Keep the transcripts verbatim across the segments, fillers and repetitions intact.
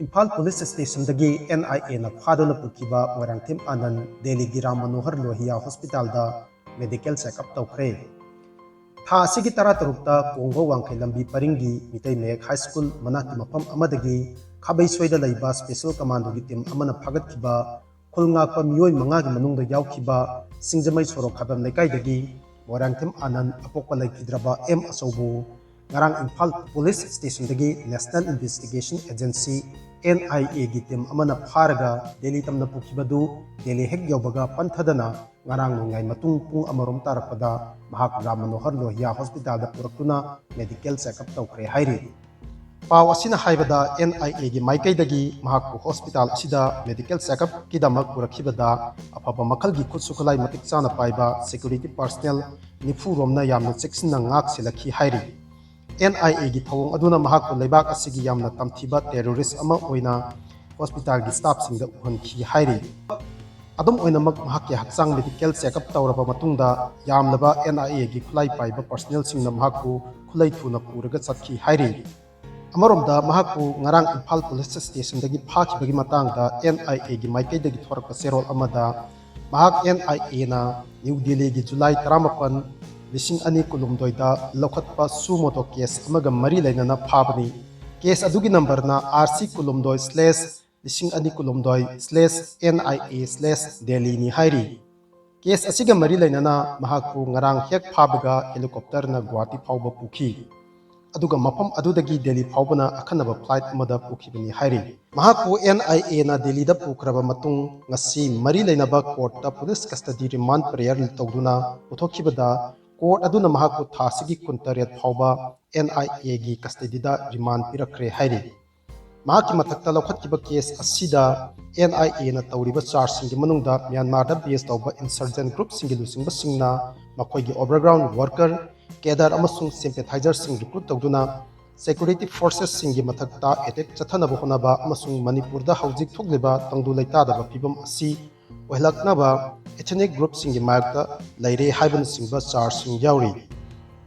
Imphal police ꯁ꯭ꯇꯦꯁꯟꯗꯒꯤ and ꯑꯥꯏ ꯑꯦꯅ ꯐꯥꯗꯨꯅ ꯄꯨꯈꯤꯕ ꯃꯣꯏꯔꯥꯡꯊꯦꯝ ꯑꯥꯅꯟ ꯗꯦꯜꯂꯤꯒꯤ ꯔꯥꯝ ꯃꯅꯣꯍꯔ ꯂꯣꯍꯤꯌꯥ ꯍꯣꯁꯄꯤꯇꯥꯜꯗ ꯃꯦꯗꯤꯀꯦꯜ ꯆꯦꯛꯑꯞ ꯇꯧꯈ꯭ꯔꯦ꯫ ꯊꯥ ꯑꯁꯤꯒꯤ ꯇꯔꯥꯇꯔꯨꯛꯇ ꯀꯣꯡꯕ ꯋꯥꯡꯈꯩ ꯂꯝꯕꯤ ꯄꯔꯤꯡꯒꯤ ꯃꯤꯇꯩ ꯃꯌꯦꯛ ꯍꯥꯏ ꯁ꯭ꯀꯨꯜ ꯃꯅꯥꯛꯀꯤ ꯃꯐꯝ ꯑꯃꯗꯒꯤ ꯈꯥꯕꯩꯁꯣꯏꯗ ꯂꯩꯕ ꯁ꯭ꯄꯦꯁꯦꯜ ꯀꯃꯥꯟꯗꯣꯒꯤ ꯇꯤꯝ ꯑꯃꯅ ꯐꯥꯒꯠꯈꯤꯕ ꯈꯨꯜ ꯉꯥꯛꯄ ꯃꯤꯑꯣꯏ ꯃꯉꯥꯒꯤ ꯃꯅꯨꯡꯗ ꯌꯥꯎꯈꯤꯕ ꯁꯤꯡꯖꯃꯩ ꯁꯣꯔꯣꯛ ꯈꯥꯕꯝ ꯂꯩꯀꯥꯏꯗꯒꯤ ꯃꯣꯏꯔꯥꯡꯊꯦꯝ ꯑꯥꯅꯟ, ꯑꯄꯣꯛꯄ ꯂꯩꯈꯤꯗ꯭ꯔꯕ ꯑꯦꯝ ꯑꯆꯧꯕꯨ, ꯉꯔꯥꯡ ꯏꯝꯐꯥꯜ ꯄꯨꯂꯤꯁ ꯁ꯭ꯇꯦꯁꯟꯗꯒꯤ national investigation agency, N I ꯑꯦꯒꯤ ꯇꯤꯝ ꯑꯃꯅ ꯐꯥꯔꯒ ꯗꯦꯜꯂꯤ ꯇꯝꯅ ꯄꯨꯈꯤꯕꯗꯨ ꯗꯦꯜꯂꯤ ꯍꯦꯛ ꯌꯧꯕꯒ ꯄꯟꯊꯗꯅ ꯉꯔꯥꯡ ꯅꯣꯡꯌꯥꯏ ꯃꯇꯨꯡ ꯄꯨꯡ ꯑꯃꯔꯣꯝ ꯇꯥꯔꯛꯄꯗ ꯃꯍꯥꯛ ꯔꯥꯝ ꯃꯅꯣꯍꯔ ꯂꯣꯍꯤꯌꯥ ꯍꯣꯁꯄꯤꯇꯥꯜꯗ ꯄꯨꯔꯛꯇꯨꯅ ꯃꯦꯗꯤꯀꯦꯜ ꯆꯦꯛꯑꯞ ꯇꯧꯈ꯭ꯔꯦ ꯍꯥꯏꯔꯤ꯫ ꯄꯥꯎ ꯑꯁꯤꯅ ꯍꯥꯏꯕꯗ, ꯑꯦꯟ ꯑꯥꯏ ꯑꯦꯒꯤ ꯃꯥꯏꯀꯩꯗꯒꯤ ꯃꯍꯥꯛꯄꯨ ꯍꯣꯁꯄꯤꯇꯥꯜ ꯑꯁꯤꯗ ꯃꯦꯗꯤꯀꯦꯜ ꯆꯦꯛꯑꯞꯀꯤꯗꯃꯛ ꯄꯨꯔꯛꯈꯤꯕꯗ ꯑꯐꯕ ꯃꯈꯜꯒꯤ ꯈꯨꯠꯁꯨ ꯈꯨꯠꯂꯥꯏ ꯃꯇꯤꯛ ꯆꯥꯅ ꯄꯥꯏꯕ ꯁꯦꯀ꯭ꯌꯨꯔꯤꯇꯤ ꯄꯥꯔꯁꯅꯦꯜ ꯅꯤꯐꯨ ꯔꯣꯝꯅ ꯌꯥꯝꯅ ꯆꯦꯛꯁꯤꯟꯅ ꯉꯥꯛ ꯁꯦꯜꯂꯛꯈꯤ ꯍꯥꯏꯔꯤ꯫ ꯑꯦꯟ ꯑꯥꯏ ꯑꯦꯒꯤ ꯊꯧꯑꯣꯡ ꯑꯗꯨꯅ ꯃꯍꯥꯛꯄꯨ ꯂꯩꯕꯥꯛ ꯑꯁꯤꯒꯤ ꯌꯥꯝꯅ ꯇꯝꯊꯤꯕ ꯇꯦꯔꯣꯔꯤꯁ ꯑꯃ ꯑꯣꯏꯅ ꯍꯣꯁꯄꯤꯇꯥꯜꯒꯤ ꯁ꯭ꯇꯥꯐꯁꯤꯡꯗ ꯎꯍꯟꯈꯤ ꯍꯥꯏꯔꯤ꯫ ꯑꯗꯨꯝ ꯑꯣꯏꯅꯃꯛ, ꯃꯍꯥꯛꯀꯤ ꯍꯛꯆꯥꯡ ꯃꯦꯗꯤꯀꯦꯜ ꯆꯦꯛꯑꯞ ꯇꯧꯔꯕ ꯃꯇꯨꯡꯗ ꯌꯥꯝꯂꯕ ꯑꯦꯟ ꯑꯥꯏ ꯑꯦꯒꯤ ꯈꯨꯠꯂꯥꯏ ꯄꯥꯏꯕ ꯄꯥꯔꯁꯅꯦꯜꯁꯤꯡꯅ ꯃꯍꯥꯛꯄꯨ ꯈꯨꯠꯂꯩ ꯊꯨꯅ ꯄꯨꯔꯒ ꯆꯠꯈꯤ ꯍꯥꯏꯔꯤ꯫ ꯑꯃꯔꯣꯝꯗ, ꯃꯍꯥꯛꯄꯨ ꯉꯔꯥꯡ ꯏꯝꯐꯥꯜ ꯄꯨꯂꯤꯁ ꯁ꯭ꯇꯦꯁꯟꯗꯒꯤ ꯐꯥꯈꯤꯕꯒꯤ ꯃꯇꯥꯡꯗ ꯑꯦꯟ ꯑꯥꯏ ꯑꯦꯒꯤ ꯃꯥꯏꯀꯩꯗꯒꯤ ꯊꯣꯔꯛꯄ ꯆꯦꯔꯣꯜ ꯑꯃꯗ, ꯃꯍꯥꯛ ꯑꯦꯟ ꯑꯥꯏ ꯑꯦꯅ ꯅ꯭ꯌꯨ ꯗꯦꯜꯂꯤꯒꯤ ꯖꯨꯂꯥꯏ ꯇꯔꯥꯃꯥꯄꯟ, ꯂꯤꯁꯤꯡ ꯑꯅꯤ ꯀꯨꯟꯍꯨꯝꯗꯣꯏꯗ ꯂꯧꯈꯠꯄ ꯁꯨ ꯃꯣꯇꯣ ꯀꯦꯁ ꯑꯃꯒ ꯃꯔꯤ ꯂꯩꯅꯅ ꯐꯥꯕꯅꯤ꯫ ꯀꯦꯁ ꯑꯗꯨꯒꯤ ꯅꯝꯕꯔꯅ ꯑꯥꯔ ꯁꯤ ꯀꯨꯟꯍꯨꯝꯗꯣꯏ ꯁ꯭ꯂꯦꯁ ꯂꯤꯁꯤꯡ ꯑꯅꯤ ꯀꯨꯟꯍꯨꯝꯗꯣꯏ sleuths N I A sleuths ꯗꯦꯜꯂꯤꯅꯤ ꯍꯥꯏꯔꯤ꯫ ꯀꯦꯁ ꯑꯁꯤꯒ ꯃꯔꯤ ꯂꯩꯅꯅ ꯃꯍꯥꯛꯄꯨ ꯉꯔꯥꯡ ꯍꯦꯛ ꯐꯥꯕꯒ ꯍꯦꯂꯤꯀꯣꯞꯇꯔꯅ ꯒꯨꯋꯥꯍꯥꯇꯤ ꯐꯥꯎꯕ ꯄꯨꯈꯤ꯫ ꯑꯗꯨꯒ ꯃꯐꯝ ꯑꯗꯨꯗꯒꯤ ꯗꯦꯜꯂꯤ ꯐꯥꯎꯕꯅ ꯑꯈꯟꯅꯕ ꯐ꯭ꯂꯥꯏꯠ ꯑꯃꯗ ꯄꯨꯈꯤꯕꯅꯤ ꯍꯥꯏꯔꯤ꯫ ꯃꯍꯥꯛꯄꯨ ꯑꯦꯟ ꯑꯥꯏ ꯑꯦꯅ ꯗꯦꯜꯂꯤꯗ ꯄꯨꯈ꯭ꯔꯕ ꯃꯇꯨꯡ ꯉꯁꯤ ꯃꯔꯤ ꯂꯩꯅꯕ ꯀꯣꯔꯠꯇ ꯄꯨꯂꯤꯁ ꯀꯁꯇꯗꯤ ꯔꯤꯃꯥꯟ ꯄ꯭ꯔꯦꯌꯔ ꯇꯧꯗꯨꯅ ꯄꯨꯊꯣꯛꯈꯤꯕꯗ, ꯀꯣꯔꯠ ꯑꯗꯨꯅ ꯃꯍꯥꯛꯄꯨ ꯊꯥ ꯑꯁꯤꯒꯤ ꯀꯨꯟꯇꯔꯦꯠ ꯐꯥꯎꯕ ꯑꯦꯟ ꯑꯥꯏ ꯑꯦꯒꯤ ꯀꯁꯇꯗꯤꯗ ꯔꯤꯃꯥꯟ ꯄꯤꯔꯛꯈ꯭ꯔꯦ ꯍꯥꯏꯔꯤ꯫ ꯃꯍꯥꯛꯀꯤ ꯃꯊꯛꯇ ꯂꯧꯈꯠꯈꯤꯕ ꯀꯦꯁ ꯑꯁꯤꯗ ꯑꯦꯟ ꯑꯥꯏ ꯑꯦꯅ ꯇꯧꯔꯤꯕ ꯆꯥꯔꯖꯁꯤꯡꯒꯤ ꯃꯅꯨꯡꯗ ꯃ꯭ꯌꯥꯟꯃꯥꯔꯗ ꯕꯦꯁ ꯇꯧꯕ ꯏꯟꯁꯔꯖꯦꯟ ꯒ꯭ꯔꯨꯞꯁꯤꯡꯒꯤ ꯂꯨꯆꯤꯡꯕꯁꯤꯡꯅ ꯃꯈꯣꯏꯒꯤ ꯑꯣꯚꯔꯒ꯭ꯔꯥꯎꯟ ꯋꯥꯔꯀꯔ, ꯀꯦꯗꯔ ꯑꯃꯁꯨꯡ ꯁꯤꯝꯄꯦꯊꯥꯏꯖꯔꯁꯤꯡ ꯔꯤꯀ꯭ꯔꯨꯠ ꯇꯧꯗꯨꯅ ꯁꯦꯀ꯭ꯌꯨꯔꯤꯇꯤ ꯐꯣꯔꯁꯦꯁꯁꯤꯡꯒꯤ ꯃꯊꯛꯇ ꯑꯦꯇꯦꯛ ꯆꯠꯊꯅꯕ ꯍꯣꯠꯅꯕ ꯑꯃꯁꯨꯡ ꯃꯅꯤꯄꯨꯔꯗ ꯍꯧꯖꯤꯛ ꯊꯣꯛꯂꯤꯕ ꯇꯪꯗꯨ ꯂꯩꯇꯥꯗꯕ ꯐꯤꯕꯝ ꯑꯁꯤ ꯑꯣꯏꯍꯜꯂꯛꯅꯕ ꯏꯊꯅꯤꯛ ꯒ꯭ꯔꯨꯞꯁꯤꯡꯒꯤ ꯃꯥꯌꯣꯛꯇ ꯂꯩꯔꯦ ꯍꯥꯏꯕꯅꯆꯤꯡꯕ ꯆꯥꯔꯖꯁꯤꯡ ꯌꯥꯎꯔꯤ꯫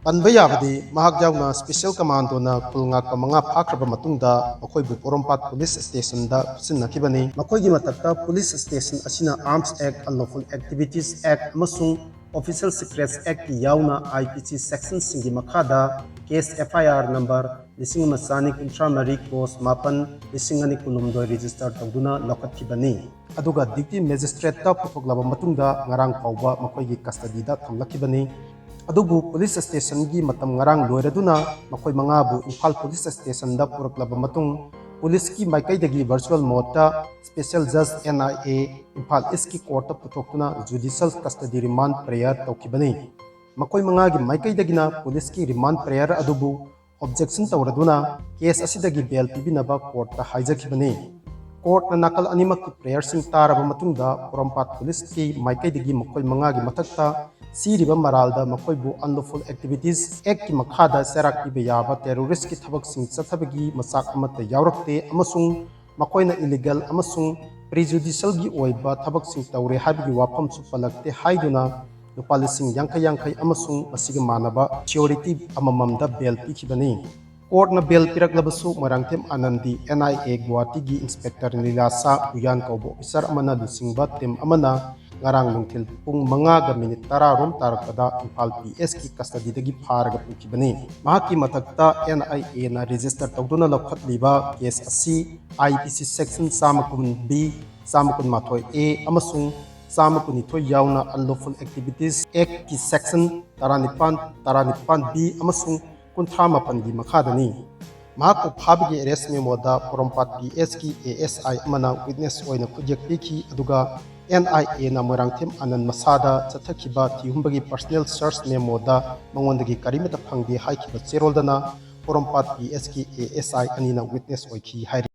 ꯄꯟꯕ ꯌꯥꯕꯗꯤ, ꯃꯍꯥꯛ ꯌꯥꯎꯅ Special Commandoꯅ ꯈꯨꯜ ꯉꯥꯛꯄ ꯃꯉꯥ ꯐꯥꯈ꯭ꯔꯕ ꯃꯇꯨꯡꯗ ꯃꯈꯣꯏꯕꯨ ꯄꯣꯔꯣꯝꯄꯥꯠ Police Stationꯗ ꯈꯨꯠꯁꯤꯟꯅꯈꯤꯕꯅꯤ꯫ ꯃꯈꯣꯏꯒꯤ ꯃꯊꯛꯇ Police Station ꯑꯁꯤꯅ Arms Act, Unlawful Activities Act ꯑꯃꯁꯨꯡ Official Secrets Actꯀꯤ ꯌꯥꯎꯅ I P C sectionꯁꯤꯡꯒꯤ ꯃꯈꯥꯗ case F I R number ꯂꯤꯁꯤꯡ ꯑꯃ ꯆꯥꯅꯤ ꯀꯨꯟꯊ꯭ꯔꯥ ꯃꯔꯤ cross ꯃꯥꯄꯟ, ꯂꯤꯁꯤꯡ ꯑꯅꯤ ꯀꯨꯟꯍꯨꯝꯗꯣꯏ register ꯇꯧꯗꯨꯅ ꯂꯧꯈꯠꯈꯤꯕꯅꯤ꯫ ꯑꯗꯨꯒ duty magistrateꯇ ꯄꯨꯊꯣꯛꯂꯕ ꯃꯇꯨꯡꯗ ꯉꯔꯥꯡ ꯐꯥꯎꯕ ꯃꯈꯣꯏꯒꯤ custodyꯗ ꯊꯝꯂꯛꯈꯤꯕꯅꯤ꯫ ꯑꯗꯨꯕꯨ Police Stationꯒꯤ ꯃꯇꯝ ꯉꯔꯥꯡ ꯂꯣꯏꯔꯗꯨꯅ ꯃꯈꯣꯏ ꯃꯉꯥꯕꯨ ꯏꯝꯐꯥꯜ Police Stationꯗ ꯄꯨꯔꯛꯂꯕ ꯃꯇꯨꯡ, Policeꯀꯤ ꯃꯥꯏꯀꯩꯗꯒꯤ virtual modeꯇ Special Judge N I A Imphal Eastꯀꯤ courtꯇ ꯄꯨꯊꯣꯛꯇꯨꯅ judicial custody remand prayer ꯇꯧꯈꯤꯕꯅꯤ꯫ ꯃꯈꯣꯏ ꯃꯉꯥꯒꯤ ꯃꯥꯏꯀꯩꯗꯒꯤꯅ Policeꯀꯤ remand prayer ꯑꯗꯨꯕꯨ objection ꯇꯧꯔꯗꯨꯅ case ꯑꯁꯤꯗꯒꯤ bail ꯄꯤꯕꯤꯅꯕ courtꯇ ꯍꯥꯏꯖꯈꯤꯕꯅꯤ꯫ Courtꯅ ꯅꯥꯀꯜ ꯑꯅꯤꯃꯛꯀꯤ prayerꯁꯤꯡ ꯇꯥꯔꯕ ꯃꯇꯨꯡꯗ ꯄꯣꯔꯣꯝꯄꯥꯠ Policeꯀꯤ ꯃꯥꯏꯀꯩꯗꯒꯤ ꯃꯈꯣꯏ ꯃꯉꯥꯒꯤ ꯃꯊꯛꯇ ꯁꯤꯔꯤꯕ ꯃꯔꯥꯜꯗ ꯃꯈꯣꯏꯕꯨ unlawful activities Actꯀꯤ ꯃꯈꯥꯗ ꯆꯩꯔꯥꯛ ꯄꯤꯕ ꯌꯥꯕ terroristꯀꯤ ꯊꯕꯛꯁꯤꯡ ꯆꯠꯊꯕꯒꯤ ꯃꯆꯥꯛ ꯑꯃꯠꯇ ꯌꯥꯎꯔꯛꯇꯦ ꯑꯃꯁꯨꯡ ꯃꯈꯣꯏꯅ illegal ꯑꯃꯁꯨꯡ prejudicialꯒꯤ ꯑꯣꯏꯕ ꯊꯕꯛꯁꯤꯡ ꯇꯧꯔꯦ ꯍꯥꯏꯕꯒꯤ ꯋꯥꯐꯝꯁꯨ ꯄꯜꯂꯛꯇꯦ ꯍꯥꯏꯗꯨꯅ ꯂꯨꯄꯥ ꯂꯤꯁꯤꯡ ꯌꯥꯡꯈꯩ ꯌꯥꯡꯈꯩ ꯑꯃꯁꯨꯡ ꯃꯁꯤꯒ ꯃꯥꯟꯅꯕ surety ꯑꯃꯃꯝꯗ bail ꯄꯤꯈꯤꯕꯅꯤ꯫ Courtꯅ bail ꯄꯤꯔꯛꯂꯕꯁꯨ Moirangthem ꯑꯥꯅꯟꯗꯤ N I A ꯒꯨꯋꯥꯍꯥꯇꯤꯒꯤ Inspector ꯅꯤꯂꯥꯁꯥ ꯎꯌꯥꯟ ꯀꯧꯕ officer ꯑꯃꯅ ꯂꯨꯆꯤꯡꯕ team ꯑꯃꯅ ꯉꯔꯥꯡ ꯅꯨꯡꯊꯤꯜ ꯄꯨꯡ ꯃꯉꯥꯒ minute ꯇꯔꯥ ꯔꯣꯝ ꯇꯥꯔꯛꯄꯗ ꯏꯝꯐꯥꯜ P Sꯀꯤ custodyꯗꯒꯤ ꯐꯥꯔꯒ ꯄꯨꯈꯤꯕꯅꯤ꯫ ꯃꯍꯥꯛꯀꯤ ꯃꯊꯛꯇ N I Aꯅ register ꯇꯧꯗꯨꯅ ꯂꯧꯈꯠꯂꯤꯕ case ꯑꯁꯤ I P C section ꯆꯥꯝꯃ ꯀꯨꯟ B, ꯆꯥꯝꯃ ꯀꯨꯟꯃꯥꯊꯣꯏ A ꯑꯃꯁꯨꯡ ꯆꯥꯝꯃ ꯀꯨꯟꯅꯤꯊꯣꯏ ꯌꯥꯎꯅ Unlawful Activities Actꯀꯤ section ꯇꯔꯥꯅꯤꯄꯥꯟ, ꯇꯔꯥꯅꯤꯄꯥꯟ B ꯑꯃꯁꯨꯡ ꯀꯨꯟꯊ꯭ꯔꯥ ꯃꯥꯄꯟꯒꯤ ꯃꯈꯥꯗꯅꯤ꯫ ꯃꯍꯥꯛꯄꯨ ꯐꯥꯕꯒꯤ arrest memoꯗ Porompat P Sꯀꯤ A S I ꯑꯃꯅ witness ꯑꯣꯏꯅ ꯈꯨꯠꯌꯦꯛ ꯄꯤꯈꯤ, ꯑꯗꯨꯒ N I Aꯅ ꯃꯣꯏꯔꯥꯡꯊꯦꯝ ꯑꯥꯅꯟ ꯃꯁꯥꯗ ꯆꯠꯊꯈꯤꯕ ꯊꯤꯍꯨꯝꯕꯒꯤ personal search memoꯗ ꯃꯉꯣꯟꯗꯒꯤ ꯀꯔꯤꯃꯠꯇ ꯐꯪꯗꯦ ꯍꯥꯏꯈꯤꯕ ꯆꯦꯔꯣꯜꯗꯅ ꯄꯣꯔꯣꯝꯄꯥꯠ P Sꯀꯤ A S I ꯑꯅꯤꯅ witness ꯑꯣꯏꯈꯤ ꯍꯥꯏꯔꯤ꯫